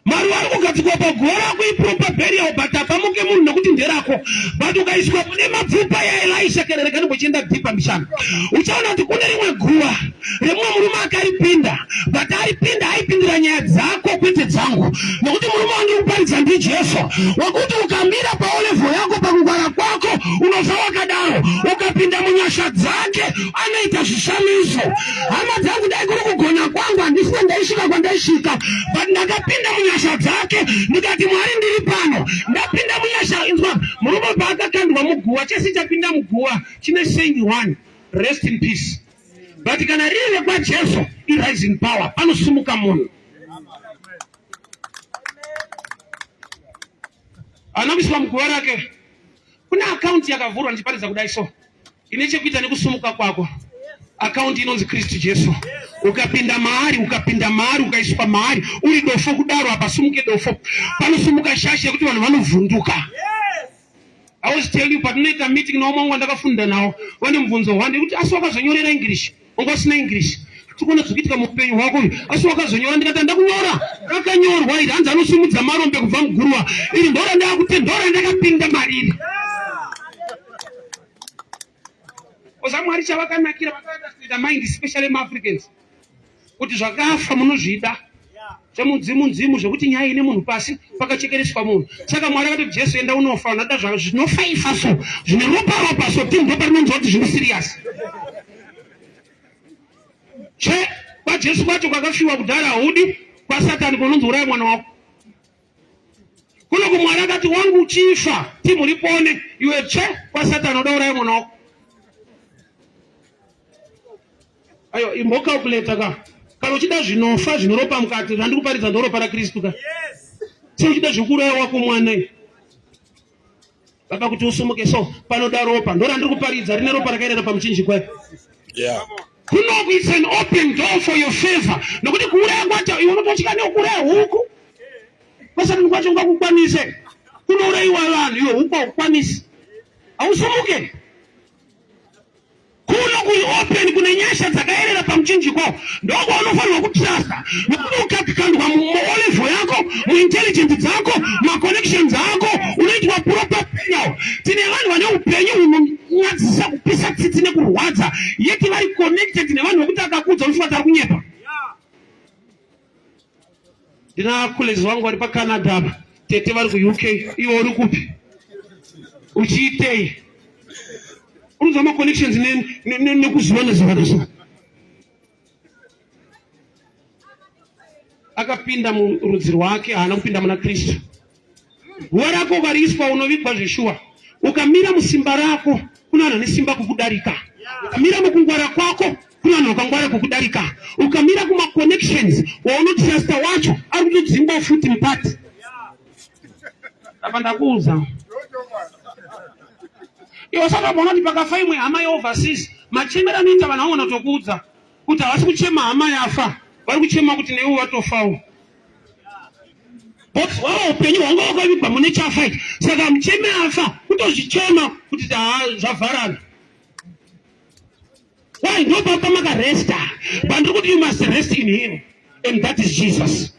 Maruva ari kugadzikwa paguva rako iproper burial but hapamuke munhu nekuti nderako but ukaiswa mune mapfupa yaElisha kana rega ndimbochienda deeper mbichana uchaona kuti kune rimwe guva remumwe murume akaripinda but aripinda aipindira nyaya dzako kwete dzangu nokuti murume wandiri kuparidza ndiJesu wekuti ukamira paolevo yako pakungwara kwako unofa wakadaro ukapinda munyasha dzake anoita zvishamiso hama dzangu dai kuri kugona kwangu handisina ndaisvika kwandaisvika but ndakapinda munyasha dzake ndikati mwari ndiri pano ndapinda munyasha inzwa murume paakakandwa muguva chese chapinda muguva chine saying one rest in peace. But kana riri rekwaJesu irising power, panosumuka munhu. Haana kuiswa muguva rake. Kune akaunti yakavhurwa ndichiparidza kudai so ine chekuita nekusumuka kwako. Akaunti inonzi Kristu Jesu. Ukapinda maari, ukapinda maari, ukaiswa maari, uri dofo kudaro, hapasumuke dofo, panosumuka shasha yekuti vanhu vanovhunduka. I always tell you patinoita meeting nawo mangu wandakafunda nawo vane mubvunzo wandi kuti asi wakazonyorera English wanga usina English tikuona zvikuitika muupenyu hwako uyu asi wakazonyora ndikati ndakunyora rakanyorwa iri hanzi anosimudza marombe kubva muguruva iri ndora ndakuti ndora ndakapinda mariri oza Mwari chavakanakira vakaita mind especially maAfricans kuti zvakafa munozvida zvemudzimu ndzimu zvekuti nyaya ine munhu pasi pakachekereswa munhu saka mwari akati jesu enda unofa unoda zvinofaifa so zvine ropa ropa so timu ropa rinonzwa kuti zviri serious che kwajesu kwacho kwakafiwa kudhara haudi kwasatani kunonzi uraya mwana wako kuno kumwari akati wangu uchifa timu ripone iwe che kwasatani uda uraya mwana wako Ayo imbokalkuleta ka. Kana uchida zvinofa zvinoropa mukati zvandiri kuparidza ndoropa raKristu ka. Sei uchida zvekuuraya wako mwana iyi? Baba kuti usumuke so panoda ropa ndorandiri kuparidza rine ropa rakaerera pamuchinjikwa. Yeah. Kunoku it's an open door for your favor nokuti kuuraya kwacho iwe unototya nekuuraya huku kwasatani kwacho ungakukwanise kunourayiwa vanhu iwe huku haukwanisi hausumuke Kuno kuri open kune nyasha dzakayerera pamuchinjikwa ndokwaunofanirwa kutrusta nokuti ukakandwa muolevo yako muintelligent dzako maconnections ako unoitwa proper penal. Tine vanhu vane upenyu hunonyadzisa kupisa tsitsi nekurwadza yeti vari connected nevanhu vekuti akakuudza unofunga kuti ari kunyepa. Ndina colleagues vangu vari paCanada apa, tete vari kuUK, iwe uri kupi? Uchiitei? Unonzwa maconnections nekuzivana zivana so. Akapinda murudzi rwake, haana kupinda muna Kristu. Guva rako ukariiswa unovigwa zveshuwa. Ukamira musimba rako kuna vanhu vane simba kukudarika. Ukamira mukungwara kwako kuna vanhu vakangwara kukudarika. Ukamira kumaconnections waunotrusta wacho ari kutodzingwa futi mupati. Apa ndakuudza. Iwe usatombona kuti pakafa imwe hama yeoverseas machemero anoita vanhu vamwe vanotokuudza kuti havasi kuchema hama yafa vari kuchema kuti newe watofawo. But wava upenyu hwanga wakavigwa mune chafa ichi saka mucheme afa kutozvichema kuti zvavharana why ndopapa makaresta but ndiri kuti you must rest in him and that is jesus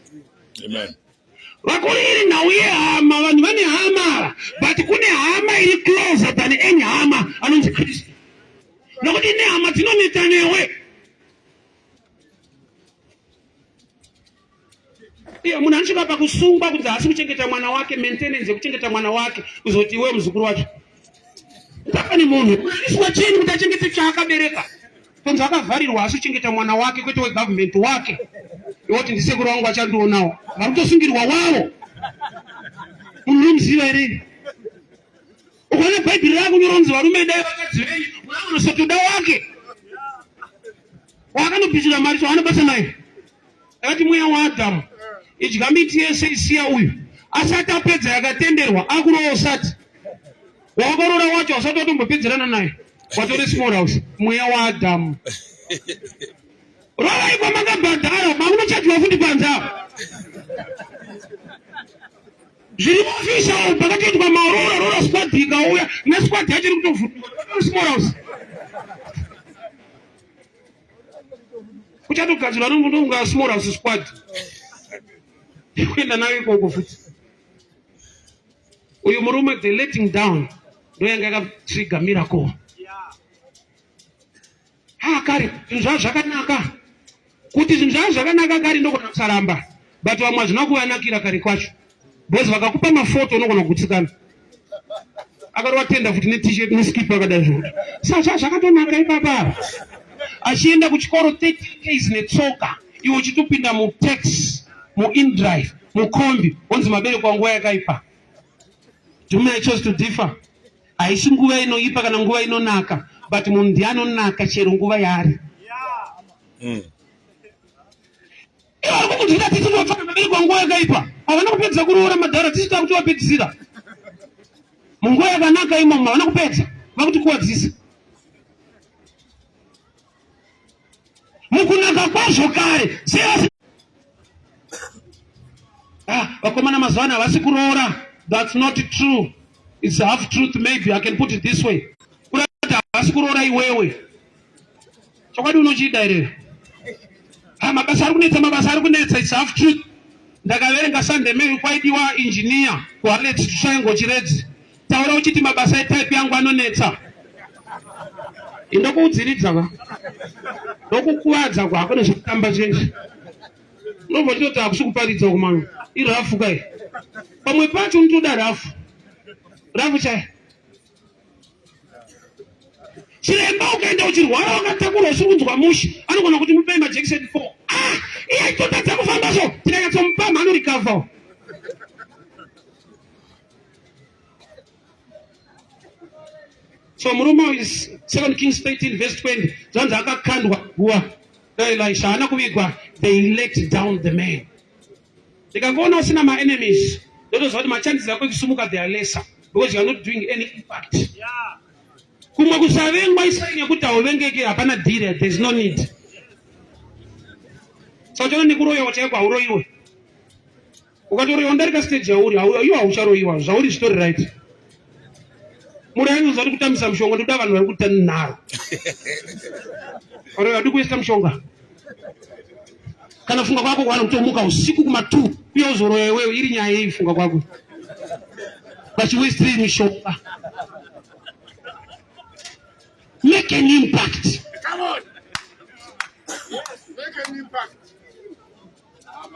Amen. Vakuru iri nhau yehama vanhu vane hama ava but kune hama iri closer than any hama anonzi kristu nokuti nehama dzinoneta newe Iye munhu anosvika pakusungwa kunzi haasi kuchengeta mwana wake, maintenance yekuchengeta mwana wake, kuzoti iwe muzukuru wacho. Pane munhu aiswa chini kuti achengete chaakabereka. Kunzi akavharirwa haasi kuchengeta mwana wake kwete wegovernment wake. Iwe kuti ndisekuru wangu achandionawo. Vari kutosungirwa wavo. Munhu unomuziva here? Ukaona Bhaibheri rakunyora kunzi varume dai vakadzi venyu, unosotoda wake. Wakanobvisira mari so haana basa naye. Akati mweya waAdhamu idya miti yese isiya uyu asati apedza yakatenderwa akurowa usati wakarora wacho usati watombopedzerana naye watore small house mweya waAdhamu rovai kwamakabhadhara makunochajiwa futi panze apa zviri official pakatoitwa maroora roora squad ikauya nesquad yacho iri kutovhunduka small house uchatogadzirwa nonga small house squad kuenda nayo ikoko futi uyu murume the letting down ndoyanga yakatrigger miracle ha kare zvinhu zvavo zvakanaka kuti zvinhu zvavo zvakanaka kare ndogona kusaramba but vamwe hazvina kuvanakira kare kwacho because vakakupa mafoto unogona kugutsikana akarova tenda futi netishirt neskip akadai zvokuti sa zvakatonaka ipapa apa achienda kuchikoro 30 ks netsoka iwe uchitopinda mutax muindrive mukombi wonzi maberekwa nguva yakaipa Dume I chose to differ haisi nguva inoipa kana nguva inonaka but munhu ndiye anonaka chero nguva yaari. Ivo vari kukunzwira tsitsi vapfana vaberekwa nguva yakaipa. Havana kupedza kuroora madhara tisu takutovapedzisira. Munguva yakanaka imomo havana kupedza vakutikuwadzisa. Mukunaka kwazvo kare sei vasi Ah, vakomana mazuva ano havasi kuroora. That's not true. It's half truth maybe. I can put it this way. Kurati havasi kuroora iwewe. Chokwadi unochida here? Ha, mabasa ari kunetsa, mabasa ari kunetsa. It's half truth. Ndakaverenga Sunday Mail kwaidiwa engineer kuHarlet Triangle Chiredzi. Taura uchiti mabasa etype yangu anonetsa. Indokuudziridza va. Ndokukuvadza kwako nezvekutamba zvezvi. Unobva uchitoti hakusi kuparidza kumano. Irafu kai. Pamwe pacho unotoda rafu. Rafu chai. Chiremba ukaenda uchirwara wakatakurwa usiri kunzwa mushe anogona kuti mupei majekiseni 4. Ah, iye aitotadza kufamba so tikanyatsomupa anorikavha. So murume uyu 2 Kings 13 verse 20 zvanzi akakandwa guva raElisha haana kuvigwa they let down the man. Ndikakuona usina maenemies ndotoziva kuti machances ako ekusumuka they are lesser because you are not doing any impact. Kumwe kusavengwa isaini yekuti hauvengeke, hapana dhiri, there is no need. Saka uchiona nekuroyiwa chaiko hauroyiwe. Ukatoroyiwa ndarika stage yauri, iwe haucharoyiwa, zvauri zvitori right. Muri anoziva kuti kutambisa mushonga ndoda vanhu vari kuita nharo. Oro yadi kuisa mushonga. Kana funga kwako kwana kutomuka usiku kuma 2 uye uzoroya iwewe iri nyaya yei funga kwako. Vachiwestri mishonga. Make an impact. Come on. Yes, make an impact.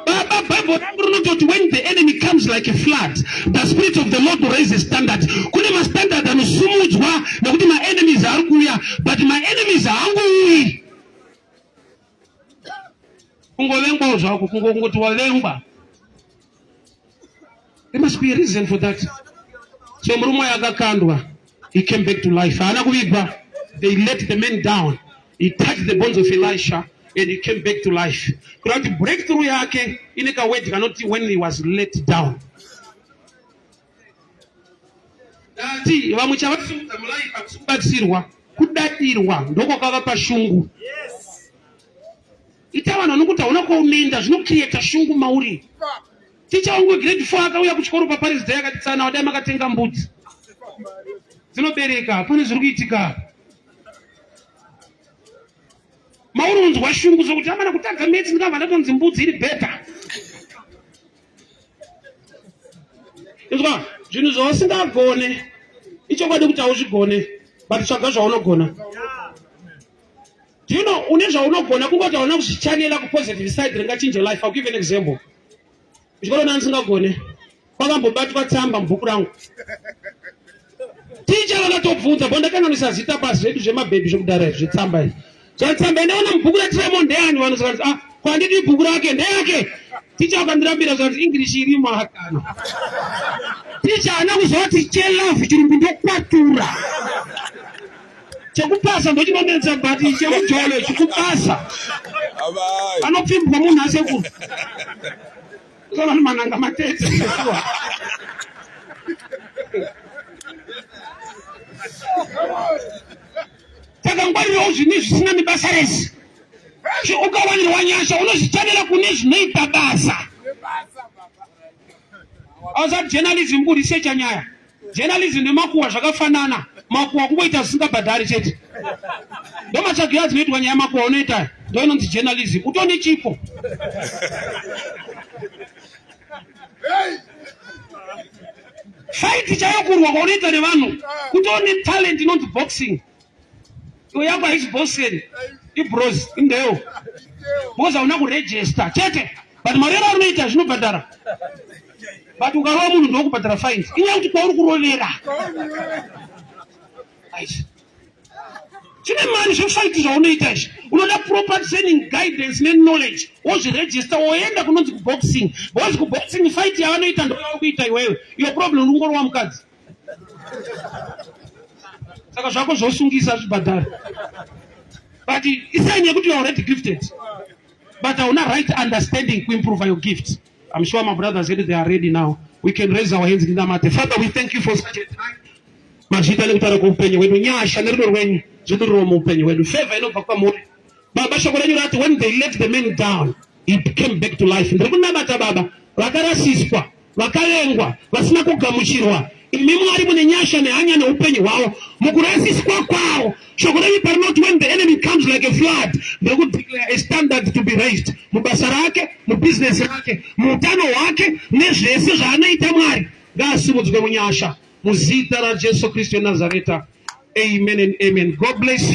Baba, Bible rangu rinototi when the enemy comes like a flood, the spirit of the Lord will raise a standard. Kune mastandard anosumudzwa nekuti maenemies ari kuuya, but maenemies haangouyi. Kungovengwawo zvako, kungoti wavengwa. There must be a reason for that. So murume uyu akakandwa, he came back to life. Haana kuvigwa. They let the man down. He touched the bones of Elisha and he came back to life. Kureva kuti breakthrough yake ine kaword kanoti when he was let down. Ndati vamwe chavasimudza mulife hakusi kubatsirwa, kudadirwa ndokwakavapa shungu. Ita vanhu vanokuti hauna kwaunoenda zvinocreata shungu mauri. Ticha wangu wegrade 4 akauya kuchikoro paParis Day akati tsana wadai makatenga mbudzi dzinobereka pane zviri kuitika mauri unzwa shungu sokuti amana kutadza metsi ndikabva ndatonzi mbudzi iri beta inzwa zvinhu zvausingagone ichokwadi kuti hauzvigone but tsvaga zvaunogona. Do you know une zvaunogona kungoti hauna kuzvichanela kupositive side ringachinje life. I'll give an example. Kuchikoro nani singagone kwakambobatwa tsamba mubhuku rangu. Ticha vakatobvunza bo ndakanganisa zita pasi zvedu zvemabhebhi zvekudhara izvi zvetsamba izvi. Zvatsamba ndaona mubhuku raTremon ndeyani vanhu zvakanzi ah kwandidi bhuku rake ndeyake. Ticha akandirambira zvakanzi English irimo akana. Ticha haana kuzoti chelove chirungu ndokwatura. Chekupasa ndochinonetsa but chemujolo chikupasa. Anopfimbwa munhu asekuru. Vanhu mananga matete. Takangwarirawo zvinhu zvisina nebasa rese. Ukawanirwa nyasha unozvichanira kune zvinoita basa. Awasati journalism kuresearcha nyaya. Journalism nemakuhwa zvakafanana. Makuhwa kungoita zvisingabhadhari chete. Ndomatsvagiro adzinoitwa nyaya makuhwa unoita ndo inonzi journalism. Utone chipo. Fight chaiyo kurwa kwaunoita nevanhu kutone talent inonzi boxing. Iwe yako haisi boxing, ibros indewo. Because hauna kuregister chete. But marero aunoita zvinobhadhara. But ukarova munhu ndokubhadhara fine. Inyaya kuti kwauri kurovera. Chine mari zvefight zvaunoita izvi. Unoda proper training, guidance neknowledge. Wozviregister woenda kunonzi kuboxing. Because kuboxing fight yavanoita ndoyauri kuita iwewe. Iyo problem uri kungorova mukadzi. Saka zvako zvosungisa zvibhadhara. But isign yekuti you are already gifted, but hauna right understanding kuimprove your gift. I'm sure my brothers, they are ready now. We can raise our hands ndinamate. Father, we thank you for such a time. Mazvita nekutaura kweupenyu hwedu. Nyasha nerudo rwenyu zviduriro muupenyu hwedu. Favor inobva kwamuri, Baba. Shoko renyu rati, "When they let the man down, he came back to life." Ndiri kunamata, Baba, vakarasiswa, vakavengwa, vasina kugamuchirwa, imi Mwari mune nyasha nehanya neupenyu hwavo mukurasiswa kwavo. Shoko renyu parinoti, "When the enemy comes like a flood," ndiri kudeclare a standard to be raised mubasa rake, mubhizinesi rake, muutano hwake nezvese zvaanoita. Mwari, ngaasimudzwe munyasha, muzita raJesu Kristu weNazareta. Amen and amen. God bless you.